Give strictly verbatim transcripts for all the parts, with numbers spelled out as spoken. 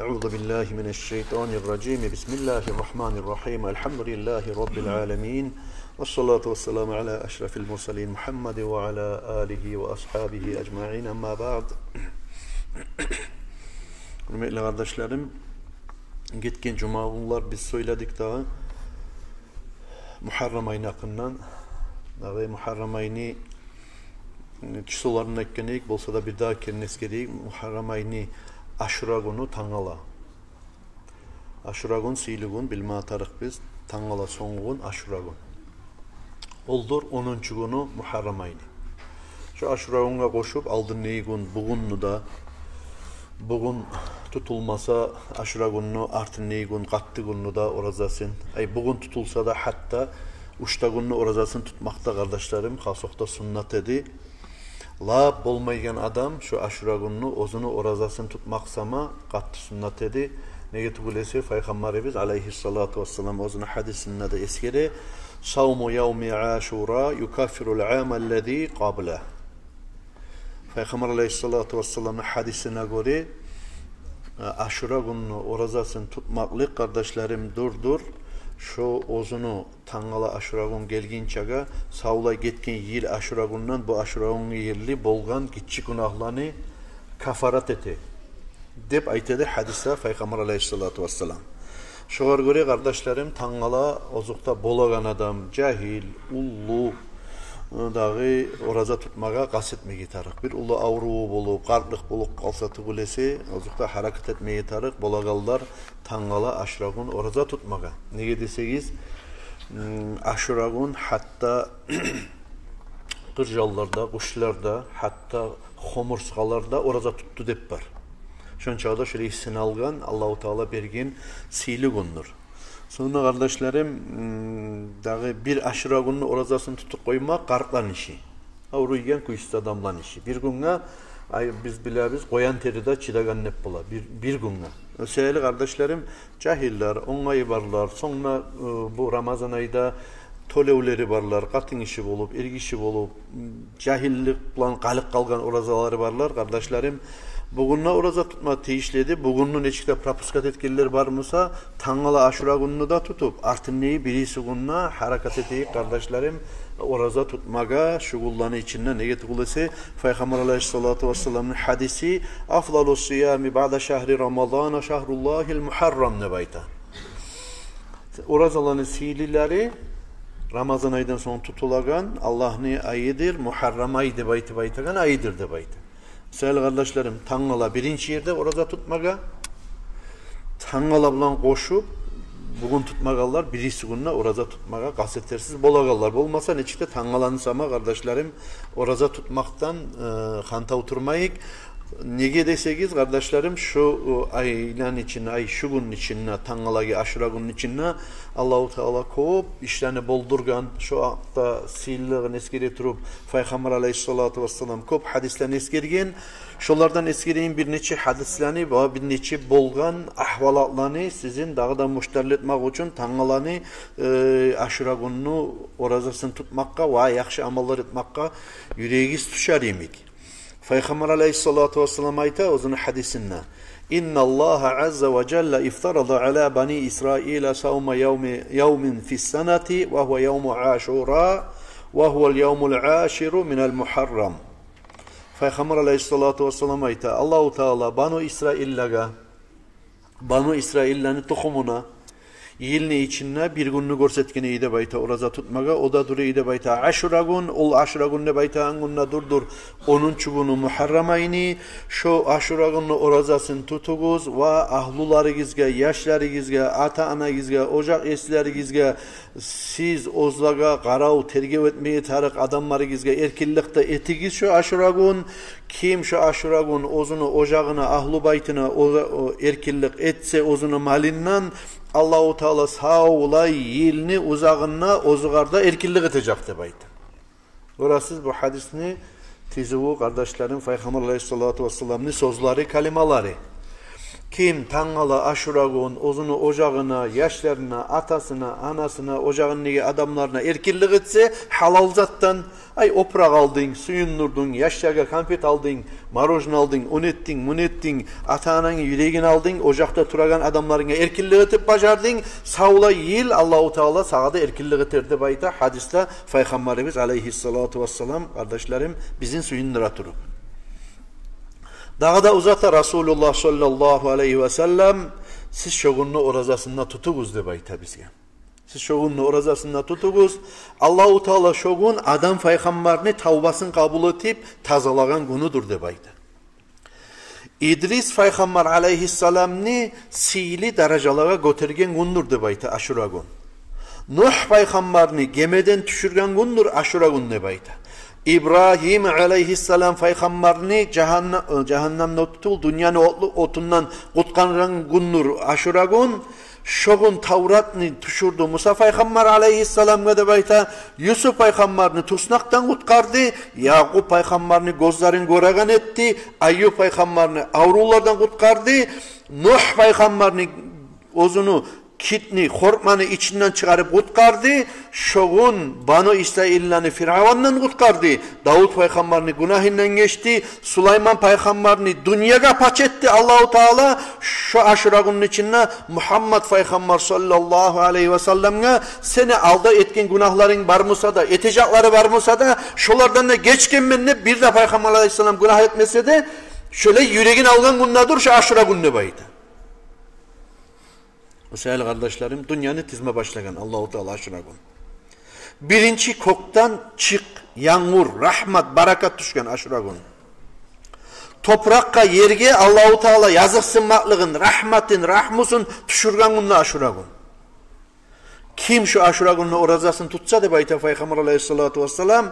أعوذ بالله من الشيطان الرجيم. بسم الله الرحمن الرحيم. الحمد لله رب العالمين. والصلاة والسلام على أشرف المرسلين محمد وعلى آله وأصحابه أجمعين. أما بعد. Гьюрметли къардашларым, гетген жумагюнлер биз сёйледик дагъы Мугьаррам айны гьакъындан. Дагъы Мугьаррам айны числоларын айтгъан эдик, болса да бирдагъы керен эсгерейик. Мугьаррам айны Ашура гюню тангала. Ашура гюн сыйлы гюн, билме тарыкъ биз. Тангала сонггъу гюн Ашура гюн. Олдур онунчу гюню Мугьаррам айны. Шо Ашура гюнге къошуп, алдындагъы гюн, бугюнню де, бугюн тутулмаса, Ашура гюнню артындагъы гюн, къаттыгюнню де оразасын, ай, бугюн тутулса да, гьатта уьч де гюнню оразасын тутмакъ да, къардашларым, хасокъда суннат эди. Лап болмайгъан адам шо Ашура гюнню оьзюню оразасын тутмакъ сама къатты суннат эди. Неге тюгюл эсе, Пайхаммарыбыз алайгьиссалату вассалам оьзюню гьадисинде де эсгере: «Савму явми Ашура юкаффирул амаллази къабла». Пайхаммар алайгьиссалату вассаламны гьадисине гёре, Ашура гюнню оразасын тутмакълыкъ, къардашларым, дюрдюр шо оьзюню тангала Ашура гюн гелгинчеге, савлай гетген йыл Ашура гюнден бу Ашура гюнге ерли болгъан гиччи гюнагьланы кафарат эте, деп айта эди гьадисде Пайхаммар алайгьиссалату вассалам. Шогъар гёре, къардашларым, тангала озокъда болагъан адам, жагьил, уллу, дагъы ораза тутмагъа къаст этмеге тарыкъ. Бир уллу авруву болуп, къартлыкъ болуп къалса тюгюл эсе, озокъда гьаракат этмеге тарыкъ болагъанлар тангала Ашура гюн ораза тутмагъа. Неге десегиз, Ашура гюн гьатта къыр жанлар да, къушлар да, гьатта хомурсгъалар да ораза тутду деп бар. Шончакъы да шолай сыналгъан, Аллагьу Таала берген сыйлы гюндюр. Сонг да, къардашларым, дагъы бир Ашура гюнню оразасын тутуп къоймакъ къартланы иши. Авруйгъан, кюйсюз адамланы иши. Бир гюнге, ай, биз билебиз, къоян тери де чыдагъан деп бола. Бир, бир гюнге. О саялы, къардашларым, жагьиллер, онгайы барлар, сонг да бу Рамазан айда тёлевлери барлар, къатын гиши болуп, эр гиши болуп, жагьиллик булан къалып къалгъан оразалары барлар, къардашларым, бугюн де ораза тутма тийишли эди. Бугюнню нечик де пропускать этгенлер бар буса, тангала Ашура гюнню де тутуп, артындагъы бириси гюнде гьаракат этейик, къардашларым, ораза тутмагъа шу гюнлени ичинде. Неге тюгюл эсе, Пайхаммар алайгьиссалату вассаламны гьадиси: «Афдалу сиями баъда шагьри Рамазана шагьруллагьил мугьаррам», — деп айта. Оразаланы сыйлылары Рамазан айдан сонг тутулагъан Аллагьны айыдыр, Мугьаррам ай деп айтып айтагъан айыдыр деп айта. Сыйлы къардашларым, тангала биринчи ерде ораза тутмагъа, тангала булан къошуп, бугюн тутмагъанлар бириси гюнде ораза тутмагъа къаст этерсиз, болагъанлар. Болмаса, нечик де тангаланы сама, къардашларым, ораза тутмакъдан хантав турмайыкъ. Неге десегиз, къардашларым, шу айланы ичинде, ай, шу гюнню ичинде, тангалагъы Ашура гюнню ичинде Аллагьу Таала кёп ишлени болдургъан. Шо гьакъда сыйлылыгъын эсгере туруп, Пайхаммар алайгьиссалату вассалам кёп гьадислени эсгерген. Шолардан эсгерейим бир нече гьадислени ва бир нече болгъан агьвалатланы сизин дагъы да муштарлы этмек учун, тангаланы Ашура гюнню оразасын тутмакъгъа ва яхшы амаллар этмекге юрегигиз тюшер йимик. Пайхаммар алайгьиссалату вассалам айта оьзюню гьадисинде: «Инналлагьа азза ва жалла ифтарада ала бани Исраила савма явми, явмин фиссанати, ва гьува явму Ашура, ва гьувал явмул аширу минал Мугьаррам». Пайхаммар алайгьиссалату вассалам айта: Аллагьу Таала Бану Исраиллагъа, Бану Исраилланы тухумуна йылны ичинде бир гюнню гёрсетген эди деп айта ораза тутмагъа. О да дюр эди деп айта Ашура гюн. Ол Ашура гюн деп айтагъан гюн де дюрдюр онунчу гюню Мугьаррам айны. Шо Ашура гюнню оразасын тутугъуз ва агьлюлеригизге, яшларыгъызгъа, ата-анагъызгъа, ожакъ еслеригизге, сиз оьзлеге къарав, тергев этмеге тарыкъ адамларыгъызгъа эркинлик де этигиз шо Ашура гюн. Ким шо Ашура гюн оьзюню ожагъына, агьлю байтына о-, о-, эркинлик этсе оьзюню малындан, Аллагьу Таала савлай йылны узагъында оьзюгер де эркинлик этежек деп айта. Гёресиз, бу гьадисни тизивю, къардашларым, Пайхаммар алайгьиссалату вассаламны сёзлери, калималары. Ким тангала Ашура гюн оьзюню ожагъына, яшларына, атасына, анасына, ожагъындагъы адамларына эркинлик этсе, гьалал затдан, ай, опуракъ алдынг, сююндюрдюнг, яшлагъа конфет алдынг, мороженое алдынг, ону этдинг, муну этдинг, ата-анангны юрегин алдынг, ожакъда турагъан адамларынга эркинлик этип бажардынг, савлай йыл Аллагьу Таала сагъа да эркинлик этер деп айта гьадисде Пайхаммарыбыз алайгьиссалату вассалам, къардашларым, бизин сююндюре туруп. Дагъы да узата Расулуллагь саллаллагьу алайгьи васаллам: «Сиз шо гюнню оразасын да тутугъуз», — деп айта бизге. «Сиз шо гюнню оразасын да тутугъуз. Аллагьу Таала шо гюн Адам пайхаммарны тавбасын къабул этип тазалагъан гюнюдюр», — деп айта. Идрис пайхаммар алайгьиссаламны сыйлы даражалагъа гётерген гюндюр деп айта Ашура гюн. Нугь пайхаммарны гемеден тюшюрген гюндюр Ашура гюн деп айта. Ибрагьим алайгьиссалам пайхаммарны жагьанна-, жагьаннамны оту тюгюл, дюньяны отлу-, отундан къутгъаргъан гюндюр Ашура гюн. Шо гюн Тавратны тюшюрдю Муса пайхаммар алайгьиссаламгъа деп айта. Юсуп пайхаммарны туснакъдан къутгъарды. Якъуб пайхаммарны гёзлерин гёреген этди. Аюб пайхаммарны аврувлардан къутгъарды. Нугь пайхаммарны оьзюню китни, хортманы ичинден чыгъарып къутгъарды. Шо гюн Бану Исраилланы Фиръавндан къутгъарды. Давут пайхаммарны гюнагьындан гечди. Сулайман пайхаммарны дюньягъа пач этди Аллагьу Таала. Шо Ашура гюнню ичинде Мугьаммад пайхаммар саллаллагьу алайгьи васалламгъа: «Сени алда этген гюнагьларынг бар буса да, этежеклери бар буса да, шолардан да гечгенмен», — деп, бир де пайхаммар алайгьиссалам гюнагь этмесе де, шолай юрегин алгъан гюндюр шо Ашура гюн деп айта. О саялы, къардашларым, дюньяны тизме башлагъан Аллагьу Таала Ашура гюн. Биринчи кёкден чыкъ, янгур, рагьмат, баракат тюшген Ашура гюн. Топуракъгъа, ерге Аллагьу Таала языкъсынмакълыгъын, рагьматын, рагьмусун тюшюрген гюн де Ашура гюн. Ким шо Ашура гюнню оразасын тутса деп айта Пайхаммар алайгьиссалату вассалам,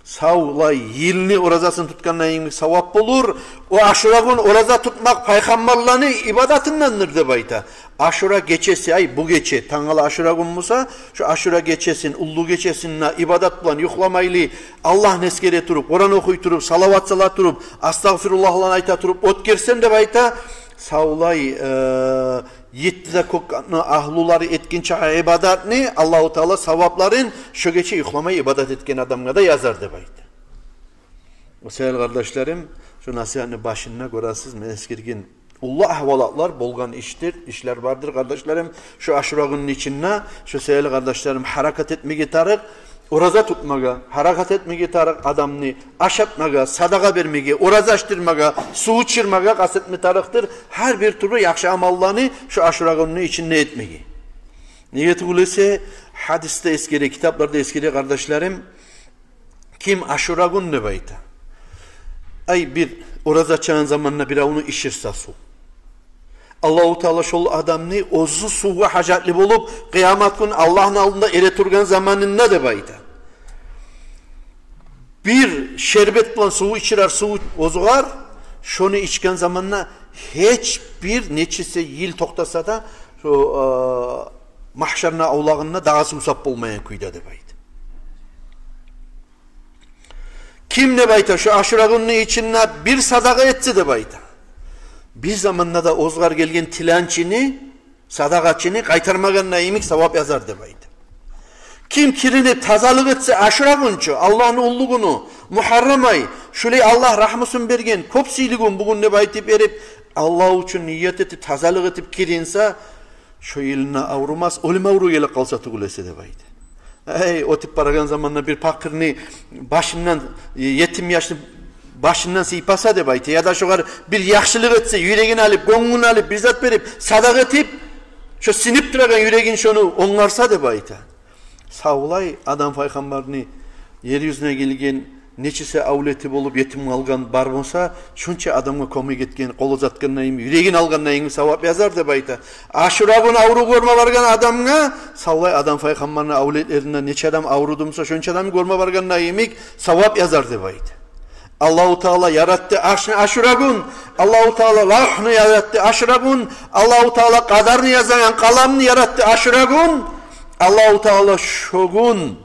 савлай йылны оразасын тутгъанда йимик савап болур. О Ашура гюн ораза тутмакъ пайхаммарланы ибадатындандыр деп айта. Ашура гечеси, ай, бу гече, тангала Ашура гюн буса, шо Ашура гечесин, уллу гечесин де ибадат булан, юхламайлы, Аллагьны эсгере туруп, Къуран охуй туруп, салават сала туруп, астагъфируллагьланы айта туруп оьтгерсенг деп айта, савлай, э, етти де кёкню агьлулары этгинче ибадатны Аллагьу Таала савапларын шо гече юхламай ибадат этген адамгъа да язар деп айта. О саялы, къардашларым, шо насигьатны башында гёресиз, мен эсгерген уллу агьвалатлар болгъан ишдир, ишлер бардыр, къардашларым. Шо Ашура гюнню ичинде, шо саялы, къардашларым, гьаракат этмеге тарыкъ, ораза тутмагъа гьаракат этмеге тарыкъ адамны, ашатмагъа, садагъа бермеге, ораза ачдырмагъа, сув ичирмеге къаст этме тарыкъдыр. Гьар бир тюрлю яхшы амалланы шо Ашура гюнню ичинде этмеге. Неге тюгюл эсе, гьадисде эсгере, китапларда эсгере, къардашларым, ким Ашура гюн деп айта, ай, бир ораза ачагъан заманда биревню ичирсе сув, Аллагьу Таала шол адамны оьзю сувгъа гьажатлы болуп, къыямат гюн Аллагьны алдында эретургъан заманында деп айта, бир шербет булан сув ичирер, сув оьзюгер, шону ичген заманда гьеч бир нечесе йыл токътаса да, шо, э, магьшарны авлагъында дагъы сувсап болмайгъан кюйде деп айта. Ким деп айта, шо Ашура гюнню ичинде бир садагъа этсе деп айта, бир заманда да оьзюгер гелген тиленчини, садагъачыны къайтармагъанда йимик савап язар деп айта. Ким киринип тазалыкъ этсе Ашура гюн чю, Аллагьны уллу гюню, Мугьаррам ай, шулай Аллагь рагьмусун берген, кёп сыйлы гюн бугюн деп айтып эрип, Аллагь учун ният этип, тазалыкъ этип киринсе, шо йылына аврумас, оьлюм аврув гелип къалса тюгюл эсе деп айта. Эй, оьтюп барагъан заманда бир пакъырны башындан, э, етим яшны башындан сыйпаса деп айта, яда шогъар бир яхшылыкъ этсе, юрегин алып, гёнгюн алып, бир зат берип, садагъа этип, шо сынып турагъан юрегин, шону онгарса деп айта. Савлай Адам пайхаммарны ер юзюне гелген нечесе авлети болуп етим къалгъан бар буса, шонча адамгъа кёмек этген, къол узатгъанда йимик, юрегин алгъанда йимик савап язар деп айта. Ашура гюн аврув гёрме баргъан адамгъа, савлай Адам пайхаммарны авлетлеринден нече адам авруду буса, шонча адам гёрме баргъанда йимик савап язар деп айта. Аллагьу Таала яратды аршны Ашура гюн, Аллагьу Таала лавгьну яратды Ашура гюн, Аллагьу Таала къадарны язагъан къаламны яратды Ашура гюн, Аллагьу Таала шо гюн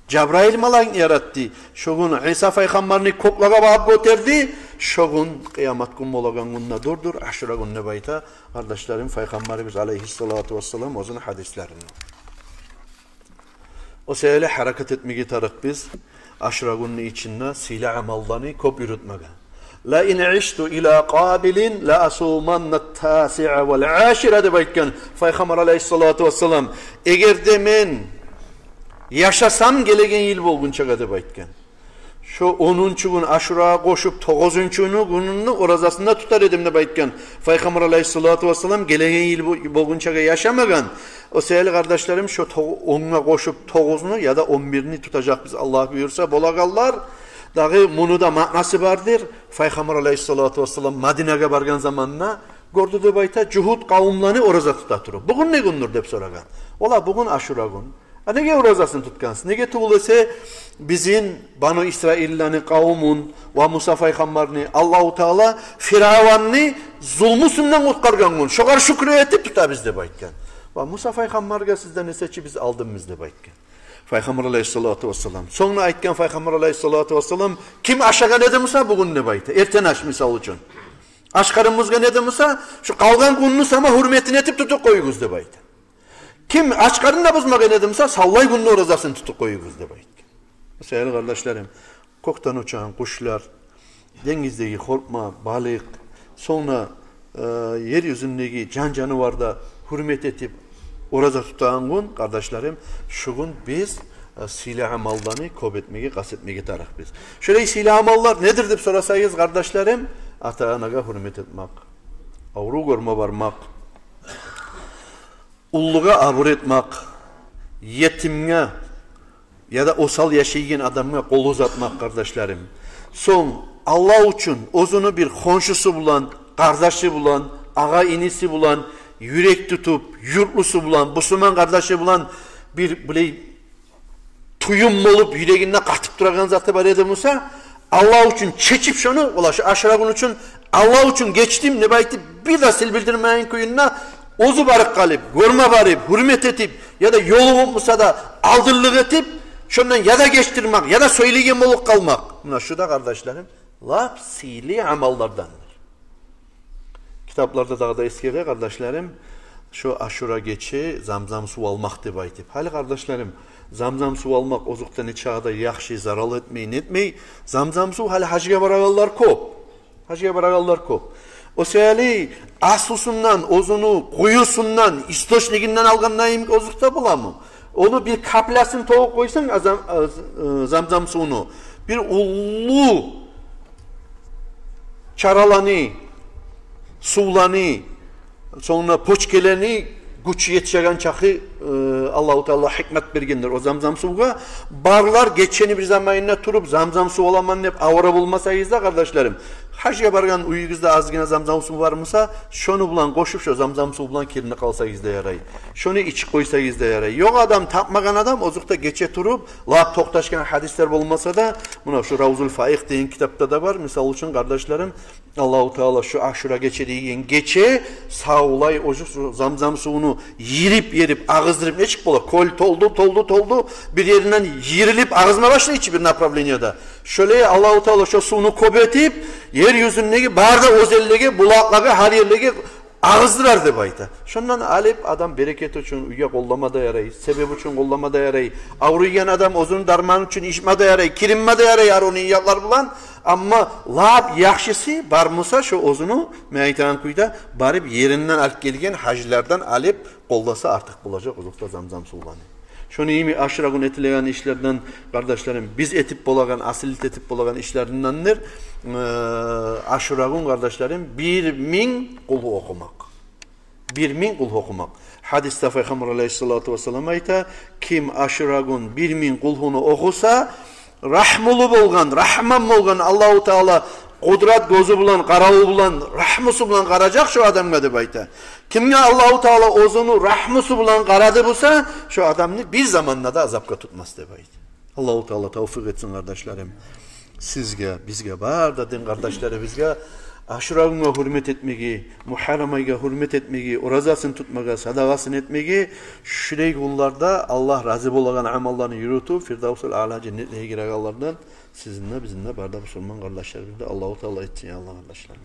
Жабрайыл малайикни яратды. Шо гюн Иса пайхаммарны кёклеге багъып гётерди. Шо гюн къыямат гюн болагъан гюн де дюр, Ашура гюн деп айта, къардашларым, Пайхаммарыбыз алайгьиссалату вассалам оьзюню гьадислеринде. О саялы гьаракат этмеге тарыкъ биз Ашура гюнню ичинде сыйлы амалланы кёп юрютмеге. «Ла ин ишту ила къабилин ла асуманна ат-тасиа вал ашира», — деп айтгъан Пайхаммар алайгьиссалату вассалам. «Эгер де мен яшасам гелеген йыл болгъунчагъа», — деп айтгъан. Шо онунчу гюн Ашурагъа къошуп, тогъузунчу гюнню оразасын да тутар эдим деп айтгъан Пайхаммар алайгьиссалату вассалам, гелеген йыл бо-, болгъунчагъа яшамагъан. О саялы, къардашларым, шо то-, онгъа къошуп тогъузну яда он бирни тутажакъбыз, Аллагь буюрса, болагъанлар. Дагъы муну да маънасы бардыр. Пайхаммар алайгьиссалату вассалам Мадинагъа баргъан заманда гёрдю деп айта, жугьут къавумланы ораза тута туруп. «Бугюн не гюндюр?» — деп сорагъан. Олар: «Бугюн Ашура гюн». «А неге оразасын тутгъансыз?» «Неге тюгюл эсе, бизин Бану Исраилланы къавумун ва Муса пайхаммарны Аллагьу Таала Фиравунну зулмусундан къутгъаргъан гюн. Шогъар шюкюр этип тутабыз», — деп айтгъан. «Ва Муса пайхаммаргъа сизден эсе чи биз алдынбыз», — деп айтгъан Пайхаммар алайгьиссалату вассалам. Сонг да айтгъан Пайхаммар алайгьиссалату вассалам: «Ким ашагъан эди буса бугюн, — деп айта, — эртен аш мисал учун, аш къарын бузгъан эди буса, шу къалгъан гюнню сама гьюрметин этип тутуп къоюгъуз, — деп айта. — Ким аш къарын да бузмагъан эди буса, савлай гюнню оразасын тутуп къоюгъуз», — деп айтгъан. О саялы, къардашларым, кёкден учагъан къушлар, денгиздеги хортма, балыкъ, сонг да, э, ер юзюндеги жан-жанывар да гьюрмет этип ораза тутагъан гюн, къардашларым, шу гюн биз, э, сыйлы амалланы кёп этмеге къаст этмеге тарыкъ биз. Шолай сыйлы амаллар недир деп сорасагъыз, къардашларым, ата-анагъа гьюрмет этмек, аврув гёрме бармакъ, уллугъа абур этмек, етимге яда осал яшайгъан адамгъа къол узатмакъ, къардашларым. Сонг Аллагь учун оьзюню бир хоншусу булан, къардашы булан, агъа-иниси булан, юрек тутуп, юртлусу булан, бусурман къардашы булан бир билей туюм болуп, юрегинде къатып турагъан заты бар эди буса, Аллагь учун чечип шону, ола шу Ашура гюн учун, Аллагь учун гечдим деп айтып, бир де сил билдирмейин кюйде, оьзю барып къалып, гёрме барып, гьюрмет этип, яда ёлугъуп буса да, алдынлыкъ этип, шондан яда гечдирмек, яда сёйлейген болуп къалмакъ. Муна шу да, къардашларым, лап сыйлы амаллардандыр. Китапларда дагъы да эсгере, къардашларым, шу Ашура гече замзам сув алмакъ деп айтып. Гьали, къардашларым, замзам сув алмакъ озокъда нечакъы да яхшы, зарал этмей, нетмей. Замзам сув, гьали гьажгъа барагъанлар кёп. Гьажгъа барагъанлар кёп. О саялы аслусундан, оьзюню къуюсундан, источнигинден алгъанда йимик озокъда боламы? Ону бир каплясын тёгюп къойсанг, азам-, аз-, э, замзам сувну, бир уллу чараланы, сувланы, сонг да почкаланы гючю етишеген чакъы, э, Аллагьу Таала гьикмат бергендир о замзам сувгъа. Барлар гечени бир заманында туруп, замзам сув аламан деп авара болмасагъыз да, къардашларым, гьажгъа баргъан уьюгюзде азгъына замзам сув бар буса, шону булан къошуп, шо замзам сув булан киринип къалсагъыз да ярай. Шону ичип къойсагъыз да ярай. Ёкъ адам, тапмагъан адам, озокъда, гече туруп, лап токъташгъан гьадислер болмаса да, муна шу «Равзул Фаикъ» деген китапда да бар. Мисал учун, къардашларым, Аллагьу Таала шу Ашура гече деген гече савлай ожукъ замзам сувну йыйып-йыйып, агъыздырып, нечик бола, кёл толду, толду, толду, бир еринден йыйылып агъызма башлай чы бир направлениеде. Шолай Аллагьу Таала шо сувну кёп этип, ер юзюндеги бары да оьзенлеге, булакълагъа, гьар ерлеге агъыздырар деп айта. Шондан алып, адам берекет учун уьйге къоллама да ярай, себеп учун къоллама да ярай. Авруйгъан адам оьзюню дарманы учун ичме де ярай, киринме де ярай, гьар о ниятлар булан. Амма лап яхшысы бар буса, шо оьзюню, мен айтагъан кюйде, барып еринден алып гелген гьажилерден алып къолласа, артыкъ болажакъ озокъда замзам сувланы. Шону йимик Ашура гюн этилеген ишлерден, къардашларым, биз этип болагъан, асил этип болагъан ишлердендир, э, Ашура гюн, къардашларым, бир минг къулгьу охумакъ. Бир минг къулгьу охумакъ. Гьадисде Пайхаммар алайгьиссалату вассалам айта: «Ким Ашура гюн бир минг къулгьуну охуса, рагьмулу болгъан, рагьман болгъан Аллагьу Таала, къудрат гёзю булан, къараву булан, рагьмусу булан къаражакъ шо адамгъа», — деп айта. Кимге Аллагьу Таала оьзюню рагьмусу булан къарады буса, шо адамны бир заманда да азапгъа тутмас, деп айта. Аллагьу Таала тавфикъ этсин, къардашларым. Сизге, бизге, бары да дин къардашларыбызгъа Ашура гюнге гьюрмет этмеги, Мугьаррам айгъа гьюрмет этмеги, оразасын тутмагъа, садагъасын этмеги, шулай гюнлерде Аллагь рази болагъан амалланы юрютюп, Фирдавсул Аъла женнетлеге гирегенлерден сизин де, бизин де, бары да бусурман къардашларыбызны да Аллагьу Таала этсин, я Аллагь, къардашлар.